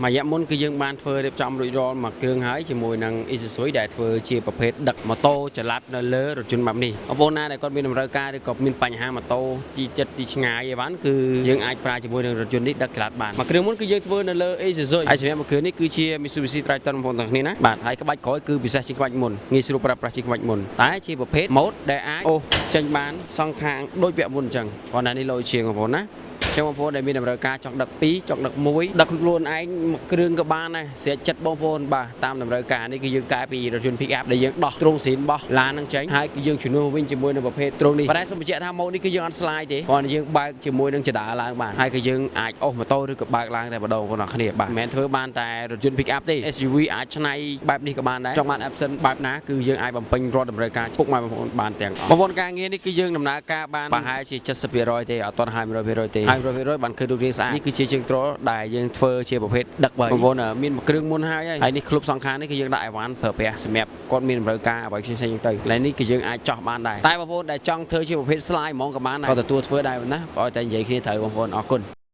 មួយរយៈមុនគឺយើងបានធ្វើរៀបចំរួចរាល់មួយគ្រឿងហើយជាមួយនឹង Isuzu ដែលធ្វើជាប្រភេទដឹកម៉ូតូចល័តនៅលើរថយន្តបែបនេះបងប្អូនណាដែលគាត់មានតម្រូវការឬក៏មានបញ្ហាម៉ូតូជីចិត្តជីឆ្ងាយអីវ៉ាន់គឺយើងអាចប្រើជាមួយនឹងរថយន្តនេះដឹកចល័តបានមួយគ្រឿងមុនគឺយើងធ្វើនៅលើ Isuzu ហើយសម្រាប់មួយគ្រឿងនេះគឺជា Mitsubishi Triton បងប្អូនទាំងគ្នាណាបាទហើយក្បាច់ក្រោយគឺពិសេសជាងក្បាច់មុនងាយស្រួលប្រើប្រាស់ជាងក្បាច់មុនតែជាប្រភេទម៉ូតដែលអាចអូសចេញបានសងខាងដូចវគ្គមុនអញ្ចឹងគ្រាន់តែនេះលយជាងបងប្អូនណា ចឹងបងប្អូនដែលមានតម្រូវការចង់ដឹក2ចង់ដឹក1ដឹកខ្លួនឯងមួយគ្រឿងក៏បានដែរស្រេចចិត្តបងប្អូនបាទតាមតម្រូវការនេះគឺយើងកែពីរថយន្ត pick up ដែលយើងដោះទ្រង់ស៊ីនបោះឡានហ្នឹងចេញហើយគឺយើងជំនួសវិញជាមួយនឹងប្រភេទទ្រង់នេះប៉ុន្តែសូមបញ្ជាក់ថាម៉ូតនេះគឺយើងអត់ slide ទេគ្រាន់តែយើងបើកជាមួយនឹងចដាឡើងបានហើយគឺយើងអាចអូសម៉ូតូឬក៏បើកឡើងតែម្ដងបងប្អូនគ្នាបាទមិនមែនធ្វើបានតែរថយន្ត pick up ទេ SUV អាចច្នៃបែបនេះក៏បានដែរចង់បាន option បែបណាគឺយើងអាចបំពេញរាល់តម្រូវការពុកម៉ែបងប្អូនបានទាំងអស់បងប្អូនការងារនេះគឺយើងដំណើរការបានប្រហែលជា70%ទេអត់ទាន់ហើយ100%ទេហើយ100%បានឃើញរូបរាងស្អាតនេះគឺជាជើងទ្រដែលយើងធ្វើជាប្រភេទដឹកបីបងប្អូនមានមួយគ្រឿងមុនហើយហើយនេះក្លុបសងខាងនេះគឺយើងដាក់អីវ៉ាន់ប្រើប្រាស់សម្រាប់គាត់មានតម្រូវការអ្វីផ្សេងៗទៅកន្លែងនេះគឺយើងអាចចោះបានដែរតែបងប្អូនដែលចង់ធ្វើជាប្រភេទ slide ហ្មងក៏បានដែរក៏ទទួលធ្វើដែរណាឲ្យតែនិយាយគ្នាត្រូវបងប្អូនអរគុណ។